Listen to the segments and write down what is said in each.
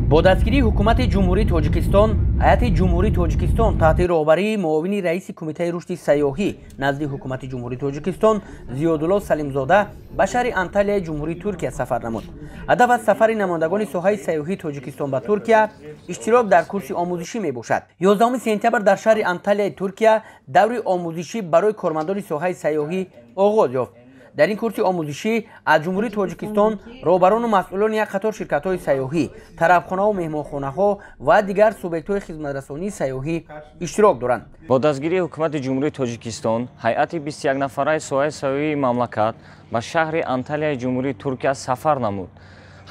Бо дастгирии ҳукумати Ҷумҳурии Тоҷикистон, ҳайати Ҷумҳурии Тоҷикистон таҳти роҳбарии муовини раиси Кумитаи рушди сайёҳӣ назди Ҳукумати Ҷумҳурии Тоҷикистон Зиёдулло Салимзода ба шаҳри Анталияи Ҷумҳурии Туркия сафар намуд. Ҳадаф аз сафари намояндагони соҳаи сайёҳии Тоҷикистон ба Туркия иштирок дар курси омӯзишӣ мебошад. 11 сентябр дар шаҳри Анталияи Туркия даври омӯзишӣ барои кормандони соҳаи сайёҳӣ оғоз ёфт. Дар ин курси омӯзишӣ аз Ҷумҳурии Тоҷикистон роҳбарону масъулони як қатор ширкатҳои сайёҳӣ, тарабхонаву меҳмонхонаҳо ва дигар субъектҳои хизматрасонии сайёҳӣ иштирок доранд. Бо дастгирии Ҳукумати Ҷумҳурии Тоҷикистон ҳайати 21 нафараи соҳаи сайёҳии мамлакат ба шаҳри Анталияи Ҷумҳурии Туркия сафар намуд.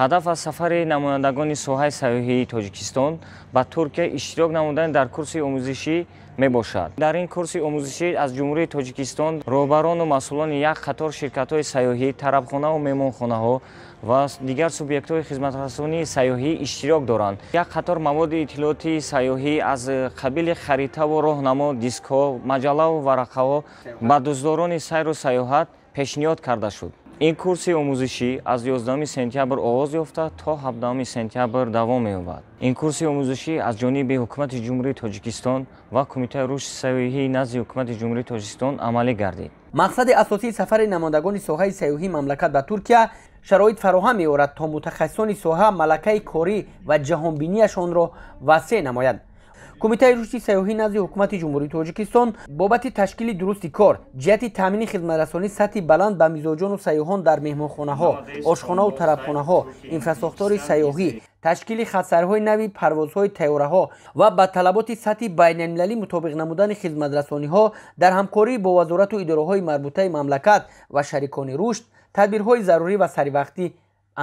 Ҳадаф аз сафари намояндагони соҳаи сайёҳии Тоҷикистон ба Туркия иштирок намудани дар курси омӯзишӣ мебошад. Дар ин курси омӯзишӣ аз Ҷумҳурии Тоҷикистон роҳбарону масъулони як қатор ширкатҳои сайёҳӣ, тарабхонаву меҳмонхонаҳо ва дигар субъектҳои хизматрасонии сайёҳӣ иштирок доранд. Як қатор маводи иттилоотии сайёҳӣ аз қабили харитаву роҳнамо, дискҳо, маҷаллаву варақаҳо ба дӯстдорони сайру сайёҳат пешниҳод карда шуд. Ин курси омӯзишӣ аз 11 сентябр оғоз ёфта, то 17 сентябр давом меёбад. Ин курси омӯзишӣ аз ҷониби Ҳукумати Ҷумҳурии Тоҷикистон ва Кумитаи рушди сайёҳии назди Ҳукумати Ҷумҳурии Тоҷикистон амалӣ гардид. Мақсади асосии сафари намояндагони соҳаи сайёҳии мамлакат ба Туркия шароит фароҳам меорад, то мутахассисони соҳа малакаи корӣ ва ҷаҳонбинияшонро васеъ намоянд. Кумитаи рушди сайёҳӣ назди Ҳукумати Ҷумҳурии Тоҷикистон бобати ташкили дурусти кор ҷиҳати таъмини хизматрасонии сатҳи баланд ба мизоҷону сайёҳон дар меҳмонхонаҳо, ошхонаву тарабхонаҳо, инфрасохтори сайёҳӣ, ташкили хатсайрҳои нави парвозҳои тайёраҳо ва ба талаботи сатҳи байналмилалӣ мутобиқ намудани хизматрасониҳо дар ҳамкорӣ бо вазорату идораҳои марбутаи мамлакат ва шарикони рушд тадбирҳои зарурӣ ва саривақтӣ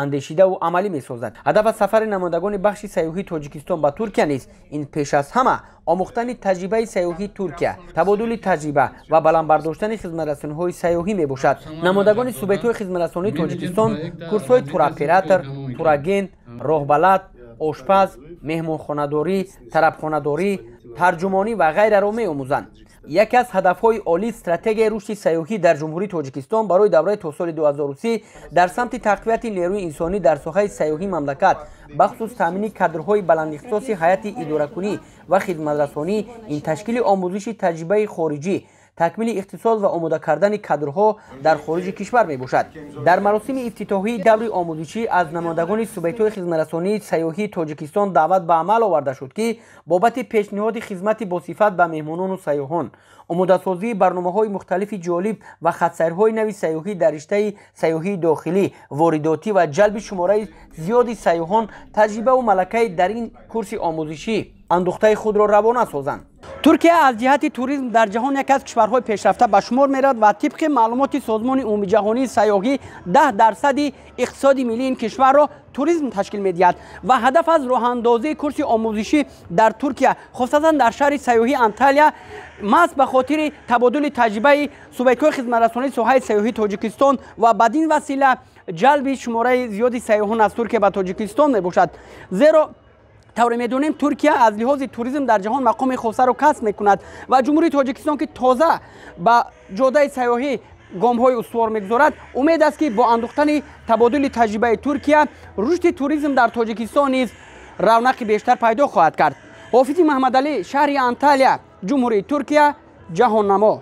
андешидаву амалӣ месозад. Ҳадаф аз сафари намояндагони бахши сайёҳии Тоҷикистон ба Туркия низ ин пеш аз ҳама омӯхтани таҷрибаи сайёҳии Туркия, табодули таҷриба ва баланд бардоштани хизматрасониҳои сайёҳӣ мебошад. Намояндагони субъектҳои хизматрасонии Тоҷикистон курсҳои туроператор, турагент, роҳбалад, ошпаз, меҳмонхонадорӣ, тарабхонадорӣ, тарҷумонӣ ва ғайраро меомӯзанд. Яке аз ҳадафҳои олии стратегияи рушди сайёҳӣ дар Ҷумҳурии Тоҷикистон барои давраи то соли 2030 дар самти тақвияти нерӯи инсонӣ дар соҳаи сайёҳии мамлакат, бахусус таъмини кадрҳои баландихтисоси ҳайати идоракунӣ ва хизматрасонӣ, ин ташкили омӯзиши таҷрибаи хориҷӣ, такмили ихтисос ва омода кардани кадрҳо дар хориҷи кишвар мебошад. Дар маросими ифтитоҳии даври омӯзишӣ аз намояндагони субъектҳои хизматрасонии сайёҳии Тоҷикистон даъват ба амал оварда шуд, ки бобати пешниҳоди хизмати босифат ба меҳмонону сайёҳон, омодасозии барномаҳои мухталифи ҷолиб ва хатсайрҳои нави сайёҳӣ дар риштаи сайёҳии дохилӣ, воридотӣ ва ҷалби шумораи зиёди сайёҳон таҷрибаву малакаи дар ин курси омӯзишӣ андӯхтаи худро равона созанд. Туркия аз ҷиҳати туризм дар ҷаҳон яке аз кишварҳои пешрафта ба шумор меравад ва тибқи маълумоти Созмони умумиҷаҳонии сайёҳӣ 10 дарсади иқтисоди миллии ин кишварро туризм ташкил медиҳад. Ва ҳадаф аз роҳандозии курси омӯзишӣ дар Туркия, хусусан дар шаҳри сайёҳии Анталия, маҳз ба хотири табодули таҷрибаи субъектҳои хизматрасонии соҳаи сайёҳии Тоҷикистон ва бадин васила ҷалби шумораи зиёди сайёҳон аз Туркия ба Тоҷикистон мебошад. Зеро тавре медонем, Туркия аз лиҳози туризм дар ҷаҳон мақоми хосаро касб мекунад ва Ҷумҳурии Тоҷикистон, ки тоза ба ҷодаи сайёҳӣ гомҳои устувор мегузорад, умед аст, ки бо андӯхтани табодули таҷрибаи Туркия рушди туризм дар Тоҷикистон низ равнақи бештар пайдо хоҳад кард. Ҳофизи Маҳмадалӣ, шаҳри Анталия, Ҷумҳурии Туркия, Ҷаҳоннамо.